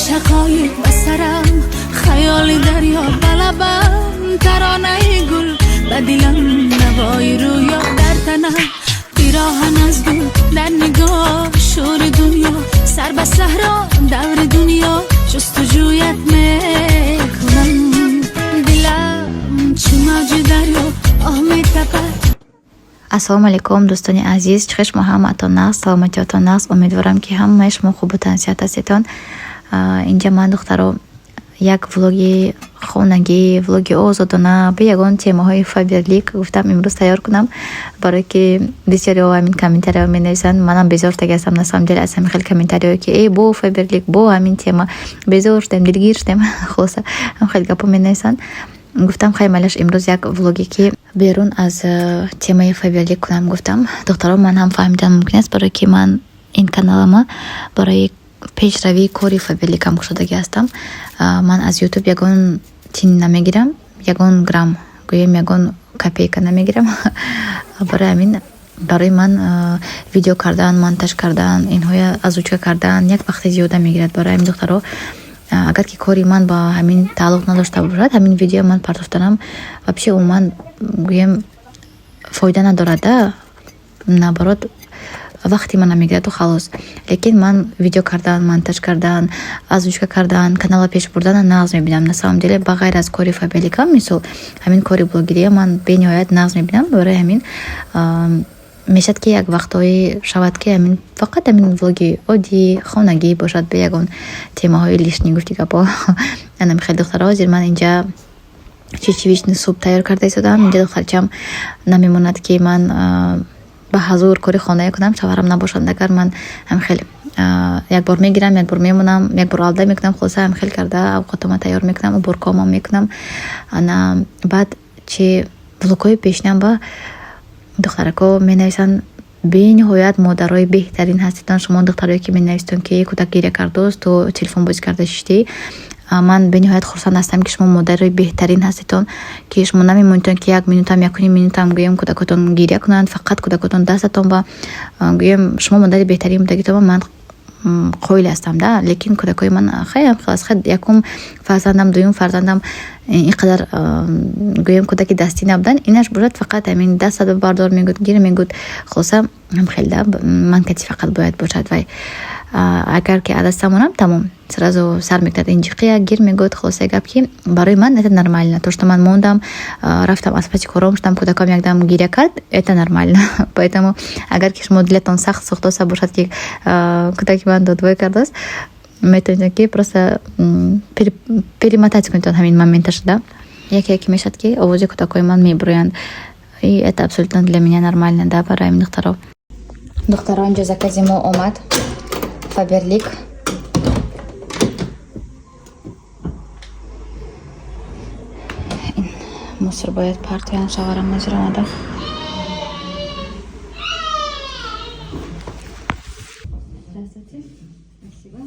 Шақоиқ ба сарам, хаёли дарё ба лабам, таронаи гул ба дилам, навои рӯё дар танам, пироҳан аз гул дар нигоҳ, шӯри дунё, сар ба саҳро, даври дунё, ҷустуҷӯят мекунам. Дилам чу мавҷи дарё оҳ метапад. Ассалому алайкум, дӯстони азиз! Чӣ хел шумо ҳамаатон? Нағз, саломатиётон нағз? Умедворам, ки ҳамаи шумо хубу тансиҳат ҳастедон. Инҷа ман, духтаро, як влоги хонагӣ, влоги озодона, бе ягон темаҳои Фаберлик гуфтам, имрӯз тайёр кунам, барое ки бисёриҳо ҳамин комментарияҳо менависанд. Манам безор шудагӣ ҳастам, на самом деле, аз ҳамин хел комментариҳое, ки э, бо Фаберлик, бо ҳамин тема, безор шудем, дилгир шудем. Хулоса, ҳам хел гапҳо менависанд. Гуфтам, хай, майлаш, имрӯз як влоге, ки берун аз темаи Фаберлик кунам, гуфтам. Духтаро, ман ҳам фаҳмидан мумкин аст, барое ки ман ин каналама барои пешравии кори Фаберликам кушодагӣ ҳастам. Ман аз Ютуб ягон тин намегирам, ягон грамм, гӯем, ягон копейка намегирам. Барои ҳамин барои ман видео кардан, монтаж кардан, инҳоя озвучка кардан як вақти зиёда мегирад. Барои ҳамин, духтаро, агар ки кори ман ба ҳамин тааллуқ надошта бошад, ҳамин видео ман партофтанам вообще умуман, гӯем, фоида надорад да, наоборот, вақти мана мегираду халос. Лекин ман видео кардан, монтаж кардан, озвучка кардан, канала пеш бурдана нағз мебинам, на самом деле. Ба ғайр аз кори Фаберликам, мисол, ҳамин кори блогерия ман бениҳоят нағз мебинам. Барои ҳамин мешавад, ки як вақтҳое шавад, ки ҳамин фақат ҳамин влоги оддӣ, хонагӣ бошад, бе ягон темаҳои лишний, гуфти гапҳо. Анам хеле, духтаро, ҳозир ман инҷа чечевичный суп тайёр карда истодам. Инҷа духтарчам намемонад, ки ман ба ҳазур кори хонае кунам, шавҳарам набошанд. Агар ман ҳам хел як бор мегирам, як бор мемонам, як бор алда мекунам. Хулоса, ҳам хел карда авқотома тайёр мекунам, уборкаомам мекунам. Ана баъд чи влогҳои пешинам ба духтарако менависанд: «Бениҳоят модарои беҳтарин ҳастедон шумо». Духтарое, ки менависитон, ки кӯдак гиря кардааст, ту телефон бозӣ карда шиштӣ, ман бениҳоят хурсанд ҳастам, ки шумо модарои беҳтарин ҳастедон, ки шумо намемонедон, ки як минутам, якуним минутам, гӯем, кӯдакотон гиря кунанд, фақат кӯдакотон дастатон ба, гӯем, шумо модари беҳтарин будагитон, ман қоил ҳастам да. Лекин кӯдакои ман хеле якум фарзандам, дуюм фарзандам ин қадар, гӯем, кӯдаки дастӣ набуданд. Инаш бошад, фақат ҳамин дастат бардор мегӯд, гир мегӯд. Хулоса, ҳам хел да ман кати фақат бояд бошад. Вай агар ки аз дастам монам, тамом, сразу сар мекунад инҷиқия, гир мегӯд. Хулоса, гап ки барои ман это нормально, то что ман мондам, рафтам, аз паси кором шудам, кӯдакам якдам гиря кард, это нормально. Поэтому агар ки шумо дилатон сахт сӯхтоса бошад, ки кӯдаки ман додвой кардааст, метавонед, ки просто перемотать кунед ҳамин моменташ да. Яке яке мешавад, ки овози кӯдакҳои ман мебуроянд, и это абсолютно для меня нормально да. Барои ҳамин, духтаро, духтаро, инҷо закази мо омад, Фаберлик. Ин мусор бояд партоян, шаварам ҳозир омада. Здравствуйте. Спасибо.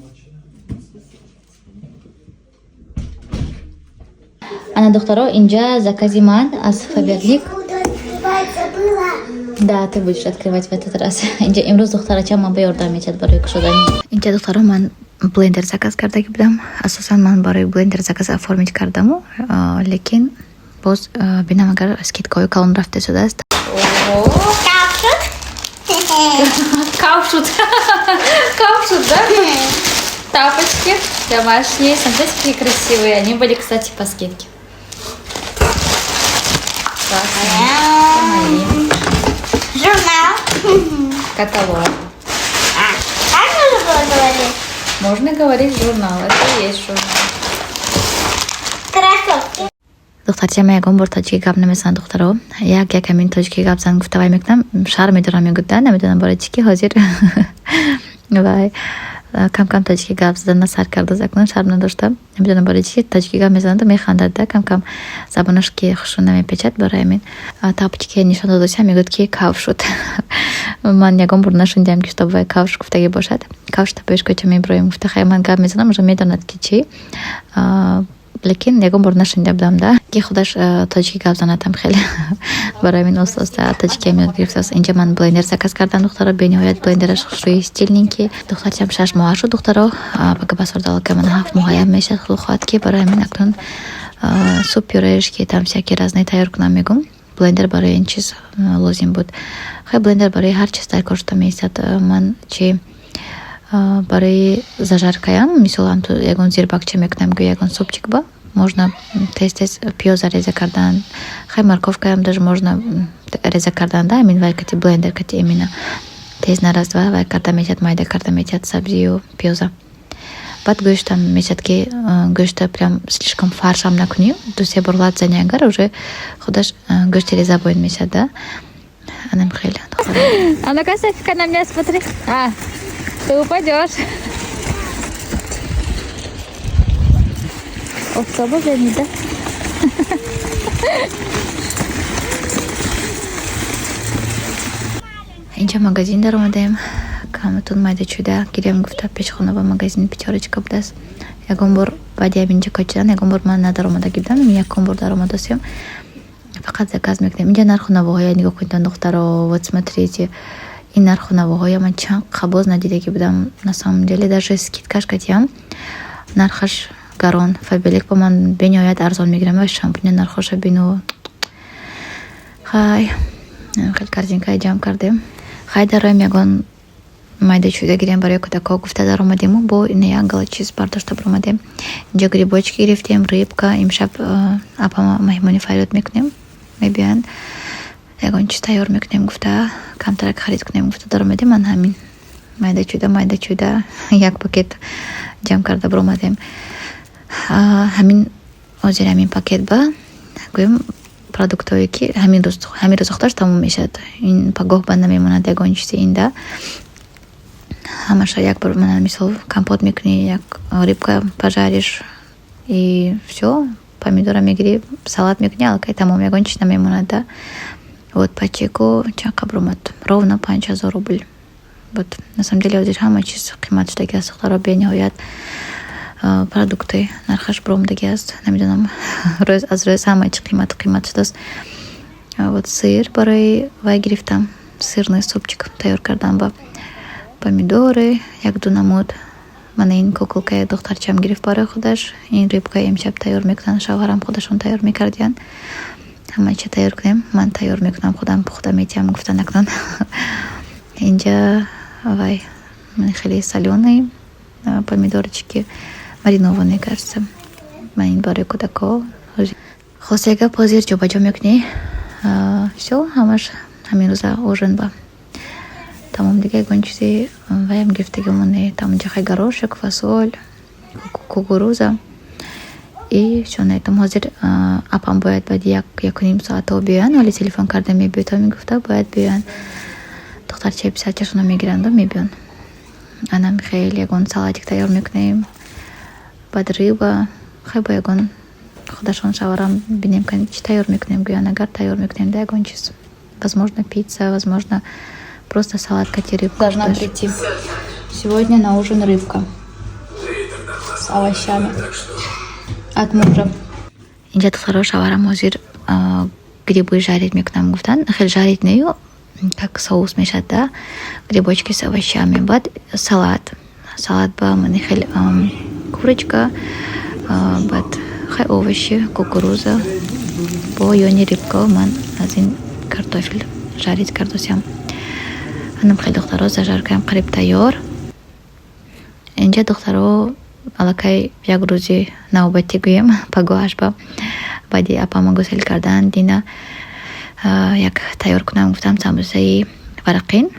Ана, духтаро, инҷа закази ман аз Фаберлик. Да, ты будешь открывать в этот раз. Инҷа имрӯз духтарачам ман ба ёрдам мечад барои кушодани. Инҷа, духтаро, ман блендер заказ кардаги будам. Асосан ман барои блендер заказ оформить кардаму, лекин боз бинам, агар скидкаҳои калон рафта истодааст. Капшут. Капшут, да? Тапочки домашние. Смотрите, какие красивые. Они были, кстати, по скидке. Классные. Мои. Журнал. Каталог. А, как можно было говорить? Можно говорить журнал. Это и есть журнал. Кроссовки. Духтарча ман ягон бор тоҷикӣ гап намезанад. Духтаро, як як ҳамин тоҷикӣ гап зан гуфта, вай мекунам, шарм медорам, мегӯд да, намедонам бораи чӣ, ки ҳозир вай кам кам тоҷикӣ гап задана сар карда, закунам шарм надошта. Намедонам бораи чӣ тоҷикӣ гап мезанаду механдад да, кам кам забонаш ки хушрӯ намепечад. Барои ҳамин тапочки нишон додосиам, мегӯяд, ки кавш шуд. Ман ягон бор нашунидам, ки чтоб вай кавш гуфтагӣ бошад. Кавш тапоиш кӯча мебироем гуфта, хай, ман гап мезанам, уже медонад, ки чӣ, лекин ягон бор нашунида будам да, ки худаш тоҷикӣ гап занадам. Хеле Барои ҳамин оста оста тоҷикиам ёд гирифтааст. Инҷа ман блендер заказ кардам, духтаро. Бениҳоят блендераш хушрӯи, стильненький. Духтарчам 6 моҳа шуд, духтаро. Пага пасфардо ман 7 моҳаям мешавад, худо хоҳад ки. Барои ҳамин акнун суп, пюрешки, там всякие разные тайёр кунам мегум. Блендер барои ин чиз лозим буд. Хай, блендер барои ҳар чиз дар кор шуда меистад. Ман чи барои зажаркаям, мисол, ягон зирбакча мекунам, гӯ ягон супчик ба можно тез тез пиёза реза кардан. Хай, морковкаям даже можно реза кардан да. Ҳамин вай кати, блендер кати, именно тез на раз два вай карда метиҳад, майда карда метиҳад сабзию пиёза. Баъд гӯштам мешавад, ки гӯшта прям слишком фаршам накунӣ, ду се бор лат зани, агар уже худаш гӯшти реза бояд мешавад да. Анам хеле. А ну-ка, Софика, на меня смотри. А, ты упадешь. Офтоба да? Инҷа магазин даромадем, каматун майда чӯда гирем гуфта. Пешхона ба магазини «Пятёрочка» будааст. Ягон бор баъди ҳаминҷа кочидан ягон бор ман надаромада будам, якон бор даромадастем. Фақат заказ мекунем. Инҷа нарху навоҳоя нигоҳ кунед, духтаро. Вот смотрите, ин нарху навоҳоя ман чанд қабоз надидагӣ будам. На самом деле даже скидкаш катиям нархаш гарон. «Фаберлик» ба ман бениҳоят арзон мегирам ва шампуня нархоша бину. Хай, хел корзинкаи ҷамъ кардем. Хай, дароем, ягон майда чӯда гирем барои кӯдакҳо гуфта даромадему, бо ина як гала чиз бардошта баромадем. Инҷа грибочки гирифтем, рыбка. Имшаб апама меҳмонӣ фарёд мекунем, мебиёянд, ягон чиз тайёр мекунем гуфта, камтарак харид кунем гуфта даромадем. Ман ҳамин майда чӯда, майда чӯда як пакет ҷамъ карда баромадем. Ҳамин ҳозир ҳамин пакет ба гӯем продуктҳое, ки ҳамин рӯз худаш тамом мешавад. Ин пагоҳ ба намемонад ягон чизи инда. Ҳамаша як бор, мана мисол, компот мекунӣ, як рыбка пожаришь и всё, помидора мегирӣ, салат мекунӣ, аллакай тамом, ягон чиз намемонад да. Вот по чеку чанд қабр омад? Ровно 5000 рубл. Вот на самом деле ҳозир ҳама чиз қимат шудагӣ аст, духтаро, бениҳоят продукты нархаш баромадагӣ аст. Намедонам, рӯз аз рӯз ҳама чи қимат қимат шудааст. Вот сыр барои вай гирифтам, сырный супчик тайёр кардам ба помидоры як-ду намуд. Мана ин куколкаи духтарчам гирифт барои худаш. Ин рыбка имшаб тайёр мекунанд, шавҳарам худашон тайёр мекардиянд. Ҳама чиз тайёр кунем, ман тайёр мекунам, худам пухта метиҳам гуфта накунанд. Инҷа вай хеле солёный помидорчики, маринованный, кажется. Ман ин барои кӯдакҳо. Хулоса гап, ҳозир ҷобаҷо мекунӣ, всё, ҳамаш ҳамин рӯза ужин ба тамом. Дига ягон чизи ваям гирифтагӣ монде. Там ҷахай, горошек, фасоль, кукуруза и всё на этом. Ҳозир апам бояд баъди як, якуним соатҳо биёянд. Ҳоли телефон карда, мебиёд, мегуфта, бояд биёянд, духтарчаи писарчашонро мегиранду мебиёнд. Анам хеле ягон салатик тайёр мекунем, баъд рыба. Хай, бо ягон худашон, шаварам бинем, чӣ тайёр мекунем гӯянд, агар тайёр мекунем да ягон чиз, возможно, пицца, возможно, просто салат кати рыбка. Должна прийти. Сегодня на ужин рыбка с овощами от мужа. Инҷа, духтаро, шаварам ҳозир грибы жарить мекунам гуфтанд. Хеле жарить нею, как соус мешавад да, грибочки с овощами. Баъд салат. Салат ба мани хеле курочка, баъд хай, овощи, кукуруза бо ёни рыбка. Ман аз ин картофель жарить кардосям. Анам хеле, духтаро, зажаркаям қариб тайёр. Инҷа, духтаро, аллакай як рӯзи навбатӣ гӯем, пагоҳаш ба баъди апама гусел кардан, дина як тайёр кунам гуфтам самбусаи варақин.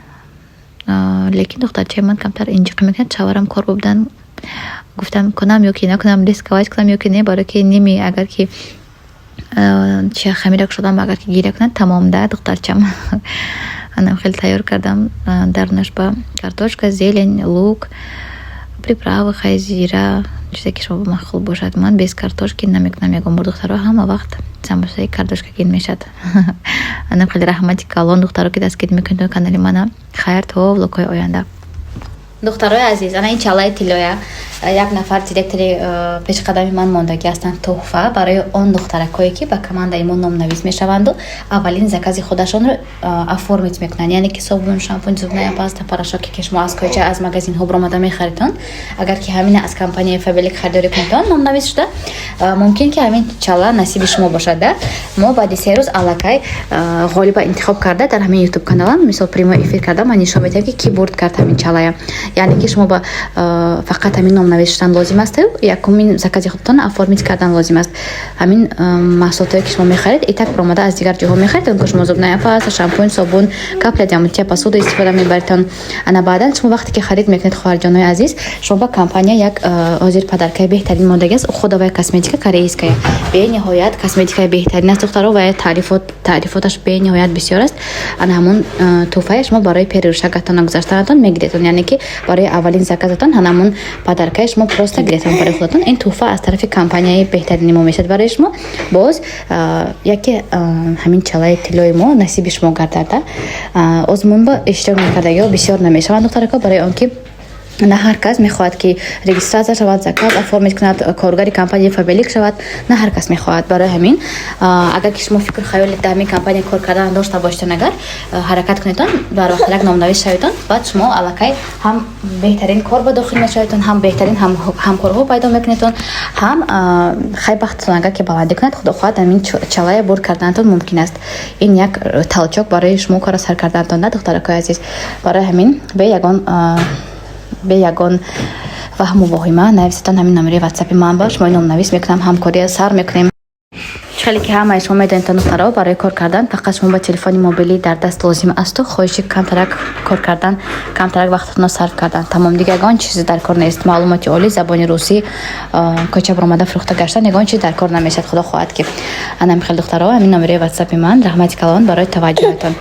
Лекин духтарчаи ман камтар инҷиқӣ мекунад. Шаварам кор будан, гуфтам, кунам ё ки накунам, рисковать кунам ё ки не, барое ки ними агар ки чи хамира кушодам, агар ки гиря кунад, тамом да духтарчам. Анам хеле тайёр кардам. Дарунаш ба картошка, зелень, лук, приправы, хай, зира, чизе ки шумо махул бошад. Ман без картошки намекунам ягон бор, духтаро, ҳама вақт самбусаи картошкагин мешавад. Анам хеле раҳмати калон, духтаро, ки дастгирӣ мекунед канали мана. Хайр, то влогҳои оянда. Духтарои азиз, ана ин чалаи тиллоя. Як нафар директори пешқадами ман мондагӣ ҳастанд тӯҳфа барои он духтаракое, ки ба командаи мо номнавис мешаванду аввалин закази худашонро оформить мекунанд, яъне ки собун, шампунь, зубная паста, порошоке, ки шумо аз кӯча, аз магазинҳо биромада мехаридон, агар ки ҳамина аз компанияи Фаберлик харидорӣ кунедон, номнавис шуда, мумкин ки ҳамин чала насиби шумо бошад да. Мо баъди 3 рӯз аллакай ғолиба интихоб карда, дар ҳамин ютуб каналам, мисол, прямой эфир карда, ман нишон медиҳам, ки ки бурд кард ҳамин чалая. Яъне ки шумо ба фақат ҳамин номнавис шудан лозим аст, якумин закази худтон оформить кардан лозим аст. Ҳамин маҳсулотое, ки шумо мехаред, и так баромада аз дигар ҷоҳо мехаред, он ки шумо зубная паста, шампунь, собун, капля для мытья посуды истифода мебаритон. Ана баъдан шумо вақте ки харид мекунед, хоҳарҷонои азиз, шумо ба компания як ҳозир подаркаи беҳтарин мондагӣ аст: уходовая косметика корейская. Бениҳоят косметикаи беҳтарин аст, духтаро, ва таърифоташ бениҳоят бисёр аст. Ана ҳамон тӯҳфае шумо барои первый шагатон гузаштанатон мегиретон, яъне ки барои аввалин заказатон ҳамон подаркаи шумо просто гиретон барои худатон. Ин тӯҳфа аз тарафи компанияи беҳтарини мо мешавад барои шумо. Боз яке ҳамин чалаи тиллои мо насиби шумо гардада. Озмун ба иштирок мекардагиҳо бисёр намешаванд, духтарако, барои он ки на ҳар кас мехоҳад, ки регистрация шавад, заказ оформить кунад, коргари компанияи Фаберлик шавад. На ҳар кас мехоҳад. Барои ҳамин, агар ки шумо фикру хаёли дар ҳамин компания кор кардан дошта бошедон, агар ҳаракат кунедон, бар вақтарак номнавис шаведон, баъд шумо аллакай ҳам беҳтарин кор ба дохил мешаведон, ҳам беҳтарин ҳамкорҳо пайдо мекунедон, ҳам хай бахтатон агар ки баландӣ кунад, худо хоҳад, ҳамин чалая бурд карданатон мумкин аст. Ин як толчок барои шумо кора сар карданатон да, духтаракои азиз. Барои ҳамин бе ягон ваҳму воҳима нависетон ҳамин номери ватсапи ман ба шумо номнавис мекунам, ҳамкория сар мекунем. Хеле ки ҳамаи шумо медонед, духтаро, барои кор кардан фақат шумо ба телефони мобилӣ дар даст лозим асту хоҳиши камтарак кор кардан, камтарак вақтатонро сарф кардан, тамом. Дигар ягон чизе дар кор нест. Маълумоти олӣ, забони русӣ, кӯча баромада фурӯхта гаштан, ягон чиз дар кор намешавад, худо хоҳад ки. Анам хел, духтаро, ҳамин номери ватсапи ман. Раҳмати калон барои таваҷҷӯҳатон.